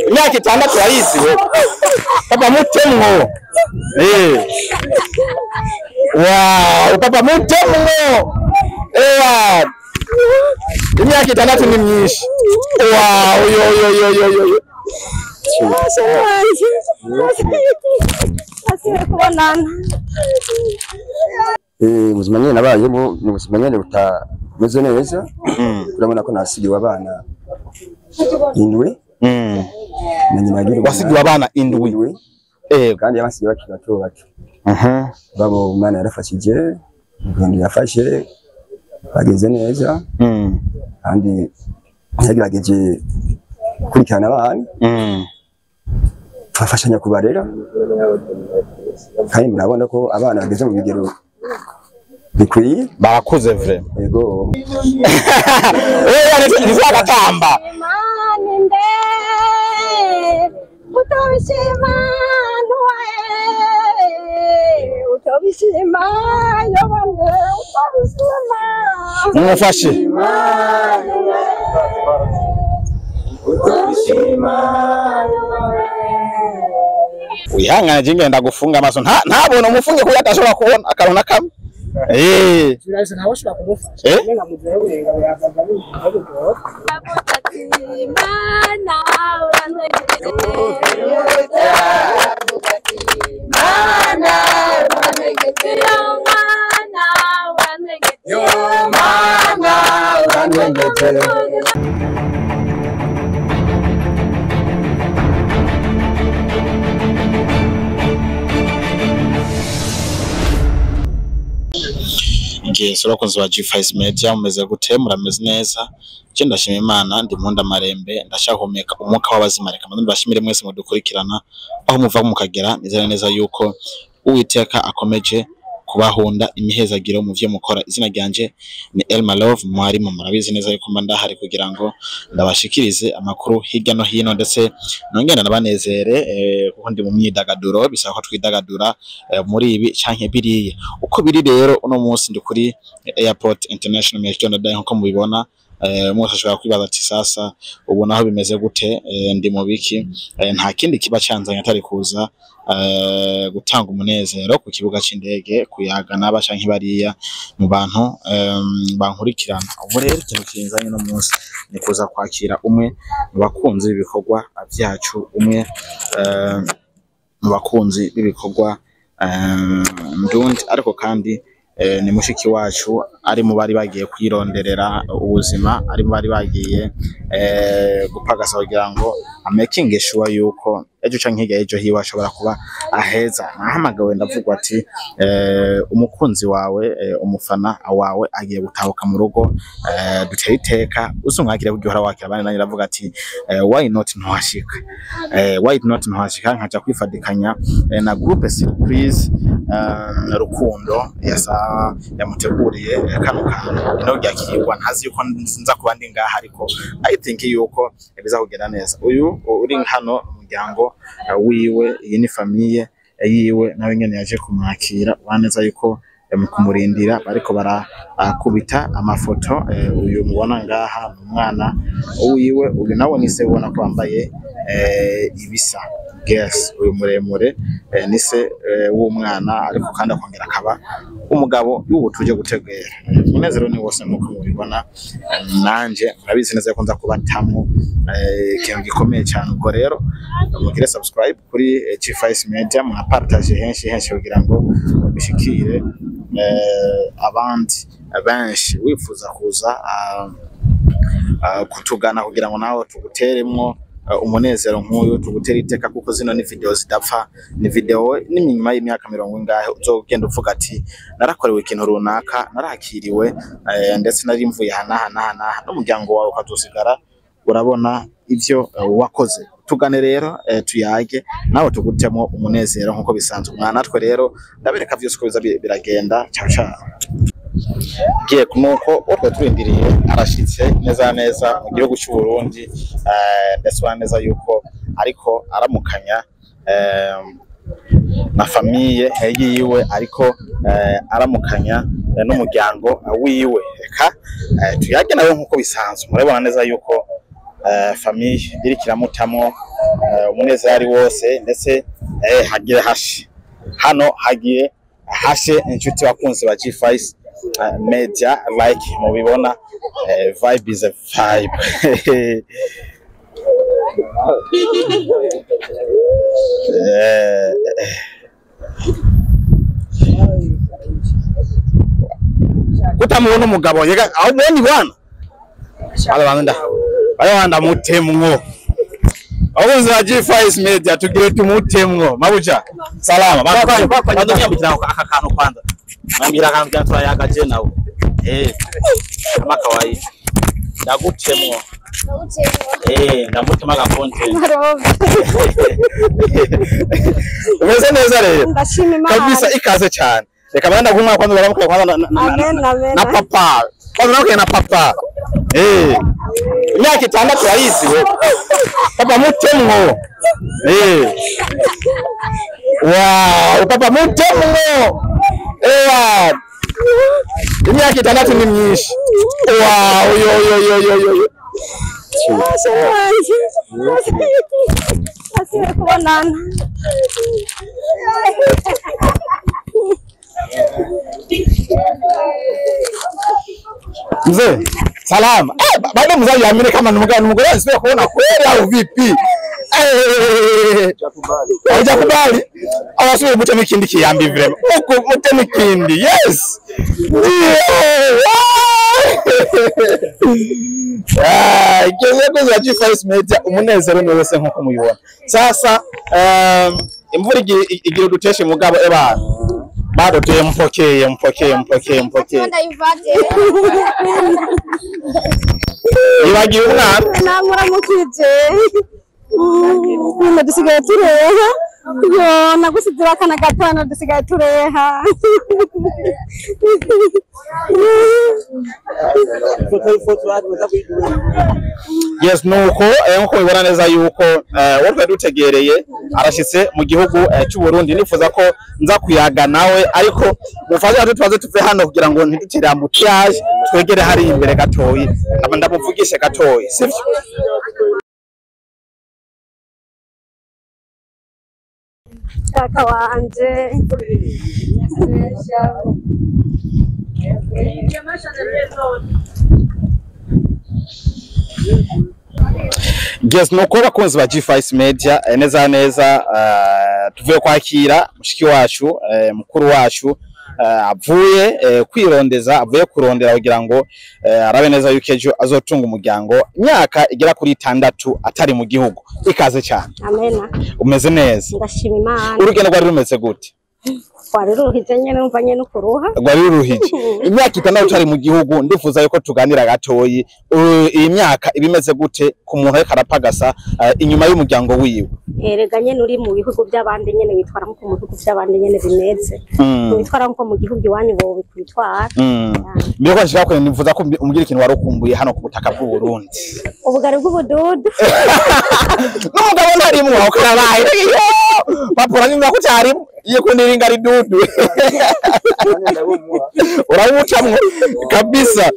Imyaka 6 urayizi we. Papa mutemwo. Wow, papa mutemwo. Imyaka 6 ni myinshi. Wow, yo yo yo yo yo. Ubuzima nyene nabayemo ni ubuzima nyene butameze neza. Urabona ko nasigiwe abana 7. Na nyina agira wasigiwe abana 7. Kandi yabasigiye bakiri bato bato. Babo umwana yarafashije, undi yafashe bageze neza. Kandi yagerageje gukurikirana abana. Twafashanya kubarera. Kandi murabona ko abana bageze mu bigero bikwiye, barakuze vre. Yego. Nizakatamba. Mumufashe. Wihangane jingenda gufunga amaso ntabona umufunge kuko atashobora kubona akarona kamwe. Turarisa ntawe ushobora kumufasha. Nenga muzehe urenga yavaga Yes, urakunze wa G5 Media mumeze gute, murameze neza. Je ndashima Imana ndi munda marembe, ndashahomeka umwuka w'abazima. Reka ndabashimire mwese mudukurikirana aho muva mukagera. Nizera neza yuko Uwiteka akomeje kubahunda imihezagiro mu vyo mukora. Izina ryanje ni Elma Love mwarimu, murabizi neza yuko mba ndahari kugira ngo ndabashikirize amakuru hirya no hino, ndetse nongera nabanezere kuko ndi mu myidagaduro, bisaba ko twidagadura muri ibi canke biriya. Uko biri rero uno munsi ndi kuri Airport International Melchior Ndadaye nkuko mubibona. Mwese ashobora kwibaza ati sasa ubu naho bimeze gute, ndi mu biki? Nta kindi kiba canzanye atari kuza gutanga umunezero ku kibuga c'indege, kuyaga n'aba canke bariya mu bantu bankurikirana. Ubu rero ikintu kinzanye no munsi ni kuza kwakira umwe mu bakunzi b'ibikorwa vyacu, umwe mu bakunzi b'ibikorwa ndundi, ariko kandi ni mushiki wacu ari mu bari bagiye kwironderera ubuzima, ari mu bari bagiye gupagasa kugira ngo amaking sure yuko ejo canke hirya ejo hiwe ashobora kuba aheza. Nahamagawe ndavugwa ati umukunzi wawe, umufana wawe agiye gutahuka mu rugo, duteye iteka uzumwakire kugira uhora wakira abandi. Nanjye ndavuga ati why not ntohashika, why not ntohashika nkaja kwifadikanya na groupe surprise Rukundo yasa yamuteguriye kano kantu ino ryakirwa. Ntazi yuko nza kuba ndi ngaha, ariko I think yuko biza kugenda neza. Uyu uri hano umuryango wiwe, iyi ni famille yiwe, nawe nyene yaje kumwakira baneza yuko mu kumurindira bariko barakubita amafoto. Uyu mubona ngaha ni umwana wiwe, uyu nawe ni se ubona ko wambaye ibisa. Yes, uyu muremure ni se w'umwana, ariko kandi akongera akaba umugabo y'ubu tuje gutegera. Umunezero ni wose nkuko mubibona, nanje murabizi neza ko nza kubatamwo ikintu gikomeye cyane. Ubwo rero mugire subscribe kuri G5 Media, munapartage henshi henshi kugira ngo bishikire abandi benshi. Wifuza kuza kutugana kugira ngo nawe tuguteremwo umunezero nk'uyu, tugutera iteka, kuko zino ni video zidapfa, ni video n'inyuma y'imyaka 40 ingahe uzogenda uvuga ati narakorewe ikintu runaka, narakiriwe, ndetse nari mvuye aha n'aha n'aha n'aha, n'umuryango wawe ukazosigara urabona ivyo wakoze. Tugane rero tuyage nawe tugutemo umunezero nkuko bisanzwe. Mwana natwe rero ndabereka vyose uko biza biragenda. Ciao ciao. Giye kunuko utwe turindiriye arashitse neza neza mu gihugu cy'u Burundi, ndetse neza yuko ariko aramukanya na famille yiwe, ariko aramukanya n'umuryango wiwe. Reka tuyage nawe nkuko bisanzwe. Murabona neza yuko Famille iriko iramutamwo umunezero ari wose, ndetse hagiye hashe hano, hagiye hashe inshuti bakunzi ba G5 Media, like mubibona, vibe is a vibe. Kutamubona umugabo yega aho mubona bwana abanda abanda mutemwo. Abakunzi ba G5 Media tugire tumutemwo. Mabuja salama bakwanya aka kantu kwanza nambira akantu kya turayagaje nawe kama kawaida ndagutemwo ndamutema ga content. Umeze neza rero ndashima Imana kabisa, ikaze cyane. Reka banda kumwa kwanza baramuka kwanza na papa kwanza nawe na papa imyaka 6 yayiziwe papa mutemwo. Wow, papa mutemwo. Imyaka 6 ni myinshi. Wow, yo yo yo yo yo. Mzee, salama. Bado mzee yaamini kama ni mugore sio kuona kweli au vipi? Hujakubali. Awasubire muteme ikindi kiyambi vrema. Uko muteme ikindi. Yes. Ikizo za G5 Media umunezero ni wese nkuko mubibona. Sasa imvura igira duteshe mugabo ebana. Bado tuye mpokee. Ibagiye umwana. Namuramukije. Nyuma dusigaye tureha. Yo nagusize akana gatano dusigaye tureha. Yes, nuko nkuko mubibona neza yuko wowe dutegereye arashitse mu gihugu cy'u Burundi. Nifuza ko nza kuyaga nawe, ariko mufashe tubaze tuve hano kugira ngo ntidutere amutiage, twegere hari imbere gatoyi ndamuvugishe gatoyi, sivyo? Kaka wanje Yes, nuko bakunzi ba G5 Media neza neza tuvuye kwakira mushiki wacu mukuru wacu avuye kwirondeza, avuye kurondera kugira ngo arabe neza yuko ejo azotunga umuryango imyaka igera kuri 6 atari mu gihugu. Ikaze cyane. Amena. Umeze neza? Ndashima Imana. Urugendo rwari rumeze gute? Rwari ruruhije nyene, numva nyene ukuruha. Rwari ruruhije. Imyaka 6 utari mu gihugu, ndifuza yuko tuganira gatoyi. Iyi myaka ibimeze gute ku muntu ariko arapagasa inyuma y'umuryango wiwe? Erega nyene uri mu bihugu by'abandi nyene witwara nko mu bihugu by'abandi nyene bimeze. Witwara nko mu gihugu iwanyu bo bikwitwara. Mbere ko nshaka ko nifuza ko umbwira ikintu warukumbuye hano ku butaka bw'u Burundi. Ubugari bw'ubududu. N'umugabo ntarimwo ukarabaye. Papa uranyumva ko cyarimo. Iyo kundiringa ari dudu. Uramucamwo kabisa.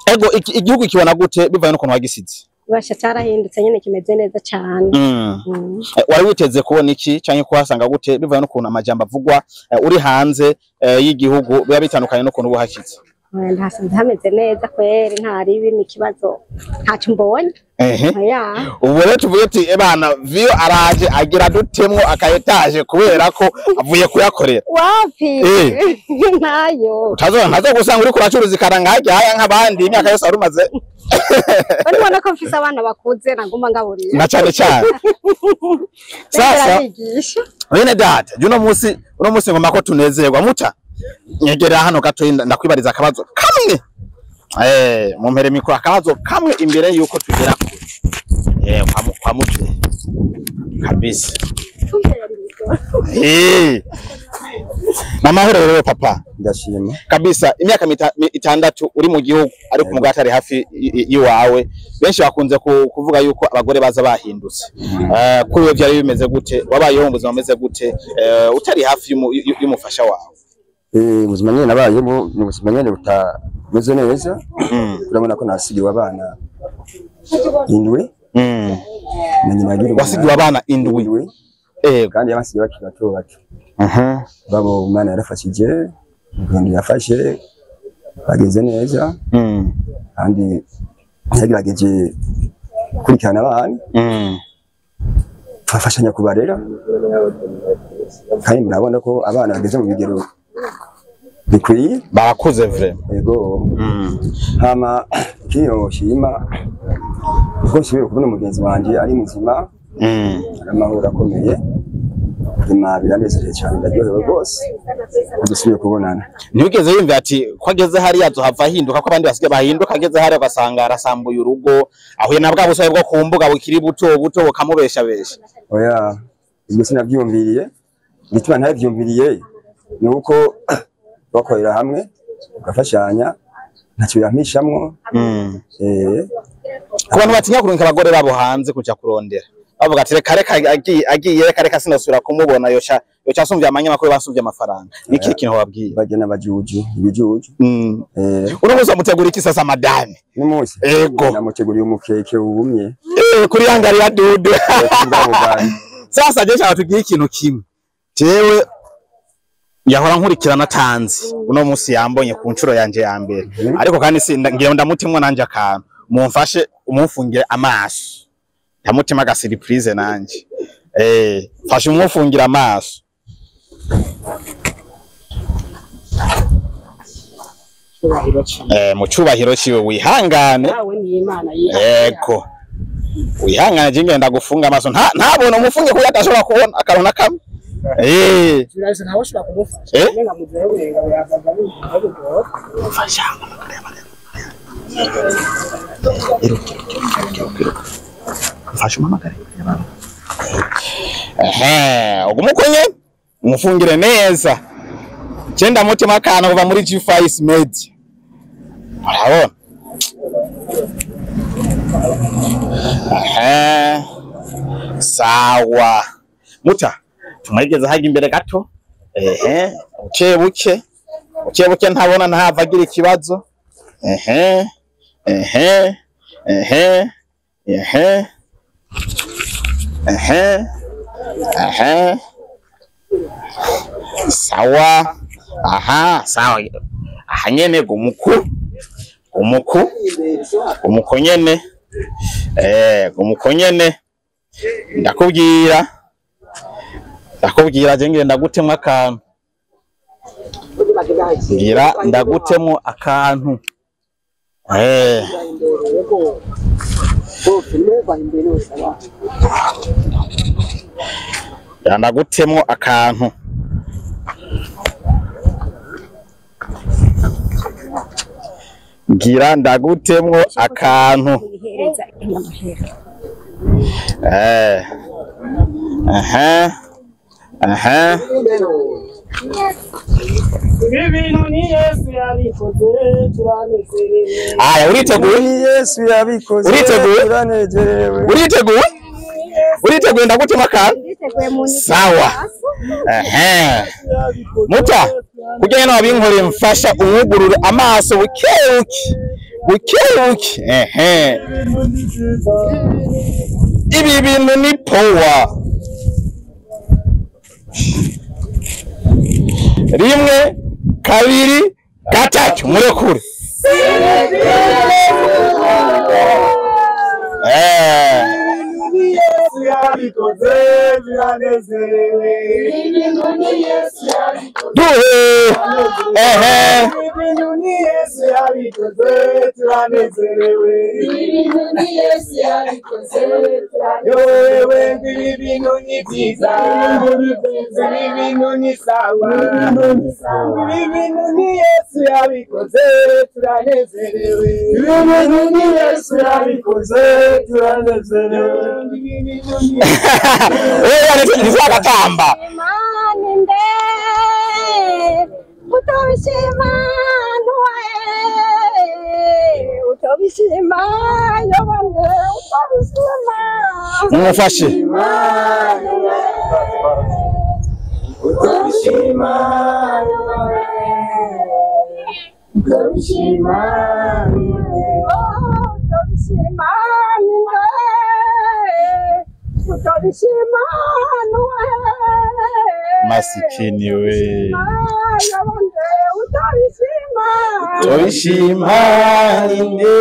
Ego igihugu kibona gute bivaye n'ukuntu wagisize? Basha cyarahindutse nyene kimeze neza cyane. Wari witeze kubona iki canke kuhasanga gute bivaye n'ukuntu amajambo avugwa uri hanze y'igihugu biba bitandukanye n'ukuntu ubuhashitse? Ndahasanze hameze neza kweri, nta ribi n'ikibazo ntacyo mbonye. Ubu rero tuvuye ati ebana viyo araje agira dutemwo akaetaje kubera ko avuye kuyakorera. Wapi? Ntayo. Utazo gusanga uri kuracuruza ikaranga hajya haya nk'abandi imyaka yose arumaze. Urabona ko mfise abana bakuze naguma ngaburira. Na cyane cyane. Sasa bene data, uno munsi ngoma ko tunezerwa muta. Nyegera hano gato ndakwibariza akabazo kamwe. Mumpere mikro akabazo kamwe imbere yuko tugera kure. Kwa muje. Kabisa. Namahoro rero papa. Ndashima. Kabisa imyaka 6 uri mu gihugu ariko umugabo atari hafi yiwawe. Benshi bakunze kuvuga yuko abagore baza bahindutse. Kuri we byari bimeze gute? Wabayeho mu buzima bumeze gute? Utari hafi y'umufasha wawe? Ubuzima nyene nabayemo ni ubuzima nyene butameze neza. Urabona ko nasigiwe abana Indwi. Na nyina yagira Wasigiwe abana indwi. Ego. Kandi yabasigiye bakiri bato bato. Babo Imana yarafashije, Rwanda yafashe bagenze neza. Kandi yagerageje gukurikirana abana. Twafashanya kubarera. Kandi murabona ko abana bageze mu bigero bikwiye, barakuze vraiment. Ego. Hama kiyo shima kuko nshimiye kubona umugenzi wanje ari muzima. Aramahoro akomeye. Bima biranezereje cyane, ndaryohewe rwose dusubiye kubonana. Ntiwigeze yumva ati ko ageze hariya azohava ahinduka, ko abandi basigaye bahinduka, ageze hariya ugasanga arasambuye urugo, ahuye na bwa busore bwo ku mbuga bukiri buto buto bukamubeshabesha. Oya, ibyo sinabyumviriye. Igituma ntabyumviriye ni uko bakorera hamwe ugafashanya, ntacyo yampishamwo. Ku bantu batinya kurungika abagore babo hanze kuja kurondera, bavuga ati reka reka agiye reka reka sinasubira kumubona, yoca asumvye amanyamakuru basumvye amafaranga. Niki kintu wabwiye? Bagena abajuju, ibijuju. Uno munsi wamutegura iki sasa madame? Uno munsi? Ego. Namuteguriye umukeke wumye. Kuri yangarira dudu. Sasa je nshaka tugiye ikintu kimwe. Jewe yahora nkurikirana tanzi, uno munsi yambonye ku nshuro yanje ya mbere. Ariko kandi ngira ndamutimwa nanje akantu. Mumfashe umufungire amaso. Ndamutima ga surprise nanje. Fashe umufungira amaso. Mu cubahiro ciwe wihangane. Ego. Wihangane je ngenda gufunga amaso. Ntabona umufunge kuko atashobora kubona akarona kamwe. Turase ntawe ushobora kumufasha. Nenga muzewe ngo yavaga bivuga. Fasha. Fasha mama kare. Ugumukonye umufungire neza. Chenda mutima akana kuva muri G5 Media. Urabona? Sawa. Muta tumwegeze haga imbere gato. Buke buke. Buke buke ntabona ntava agira ikibazo. Sawa. Aha, sawa. Aha nyene gumuku. Gumuku. Gumuko nyene. Gumuko nyene. Ndakubwira. Ndakubwira je ngira ndagutemwa akantu. Ngira ndagutemwa akantu. Ndagutemwo akantu. Ngira ndagutemwo akantu. Aya, uriteguye? Yesu yabikoze. Uriteguye? Uriteguye? Uriteguye ndagutema akantu? Sawa. Muta, kugira ngo abinkoreye mfasha umwugurure amaso buke buke. Buke buke. Ibi bintu ni power. Rimwe, kabiri, gatatu, murekure. Duhe. Nizakatamba. Mumufashe. Utabishima nuwe Masikini we. Utabishima Utobishima ninde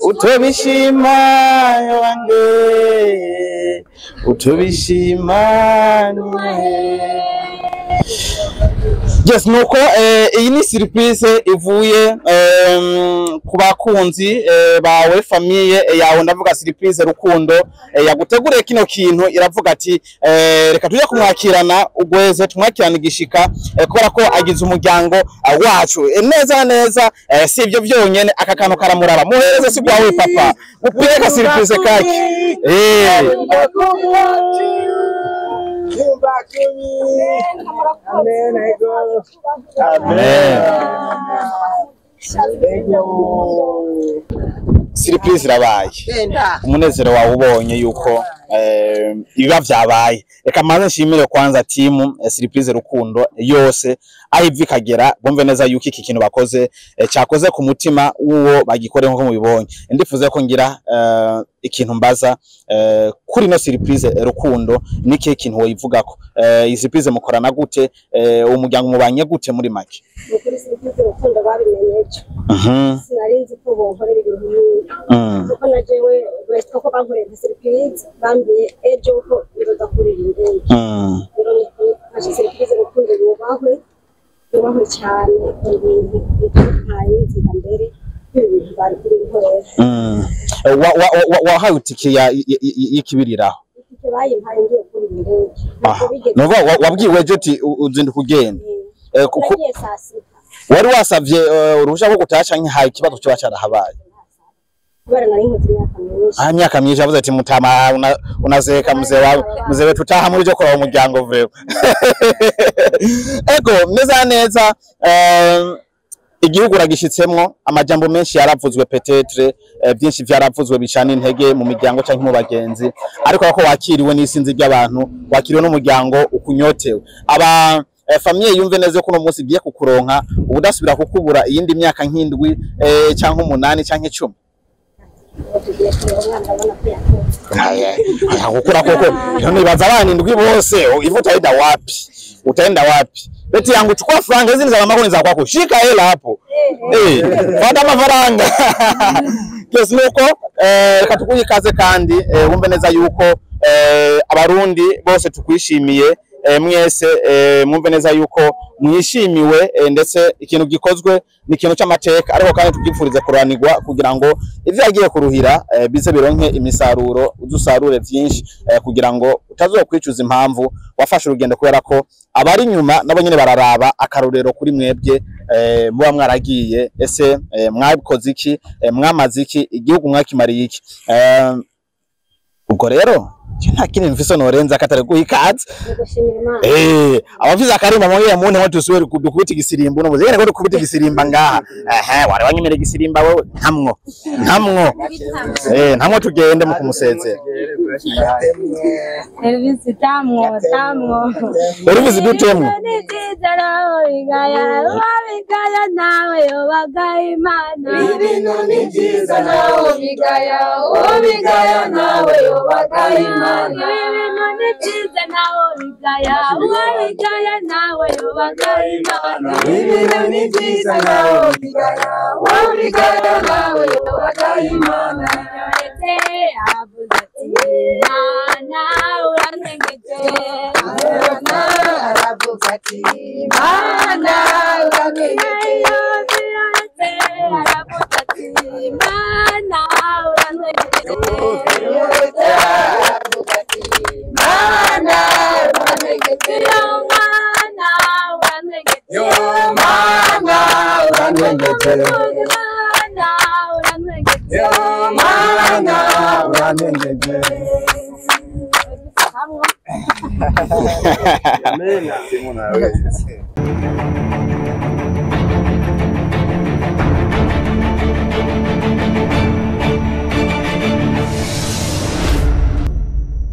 Utobishima wange Utobishima ninde. Yes, nuko iyi ni surprise ivuye ku bakunzi bawe famille yawe, ndavuga surprise Rukundo yaguteguriye kino kintu, iravuga ati reka tujye kumwakirana ugweze, tumwakirana igishika kubera ko agize umuryango wacu neza neza. Si ibyo byonyene, aka kantu karamuraba, muhereze si gwawe papa, mupige ka surprise kake. Amen. Surprise irabaye, umunezero wawe ubonye yuko ibiba vyabaye. Reka maze nshimire kwanza timu Surprise Rukundo yose aho iva ikagera, bumve neza yuko iki kintu bakoze cyakoze ku mutima w'uwo bagikore nkuko mubibonye. Ndifuza ko ngira ikintu mbaza kuri no Surprise Rukundo, niki kintu woyivugako? Iyi surprise mukorana gute? Umuryango mubanye gute muri make? Kuri Surprise Rukundo babimenye ejo, sinari nzi ko bonkorera ibintu nk'ibi, kuko na jewe wese ko bankorera surprise bambwiye ejo ko nzoza kurira indege. Rero nifashe Surprise Rukundo yubahwe, yubahwe cyane mu bintu bitandukanye, nziga mbere y'ibintu bari kuri nkorera. Wahawe itike y'ikibiriraho? Itike bayimpaye ngiye kurira indege. Nuko wabwiwe ejo uti uzinduka ugenda? Nagiye saa sita. Wari wasavye uruhusha rwo gutaha canke hari ikibazo kiba carahabaye? Kubera nari nkoze imyaka myinshi. Ah, imyaka myinshi, yavuze ati mutama unazeka mzee wawe, mzee wetu taha muri byo kuraba umuryango vrewe. Ego neza neza, igihugu uragishitsemwo, amajambo menshi yaravuzwe, peut-être byinshi vyaravuzwe bicana intege mu miryango canke mu bagenzi, ariko ko wakiriwe n'isinzi ry'abantu, wakiriwe n'umuryango ukunyotewe. Aba famille yumve neza ko uno munsi igiye kukuronka, ubudasubira kukubura iyindi myaka nk'indwi canke 8 canke 10. Tugiye kureba umwana, ndabona ko yakuze. Gukura koko, nibaza abana indwi bose, ivu utaenda wapi? Utaenda wapi? Beti yangu chukua franga hizi ni za mama, ni za kwako. Shika hela hapo. Fata amafaranga. Yes, nuko reka tukuhe ikaze kandi wumve neza yuko abarundi bose tukwishimiye, mwese mwumve neza yuko mwishimiwe, ndetse ikintu gikozwe ni ikintu cy'amateka, ariko kandi tubyifurize kuranirwa kugira ngo ivyo yagiye kuruhira bize bironke imisaruro, uzusarure vyinshi kugira ngo utazokwicuza impamvu wafashe urugendo, kubera ko abari nyuma nabo nyene bararaba akarorero kuri mwebwe muba mwaragiye. Ese mwabikoze iki? Mwamaze iki? Igihugu mwakimariye iki? Ubwo rero nta kindi mfise norenza akatari guha ikaze. Gushimira Imana. Abafise akarimba mwe muntu ngo tusubire dukubita igisirimba uno muzi ngo dukubita igisirimba ngaha. Wari wanyemera igisirimba wewe ntamwo. Ntamwo. Ntamwo tugende mu kumusezera. Elvis tamwo tamwo. Elvis dutemwo. Bigaya nawe yobaga Imana. Ibintu ni byiza nawe bigaya, ubigaya nawe yobaga Imana. Ibintu ni byiza nawe bigaya, ubigaya nawe yobaga Imana. Ibintu ni byiza nawe bigaya, ubigaya nawe yobaga Imana. Avuze ati Imana urantengeje. Imana aravuze ati Imana urantengeje. Aravuze ati Imana urantengeje. Aravuze ati Imana urantengeje. Imana urantengeje. Imana urantengeje. Imana urantengeje. Imana urantengeje. Amen.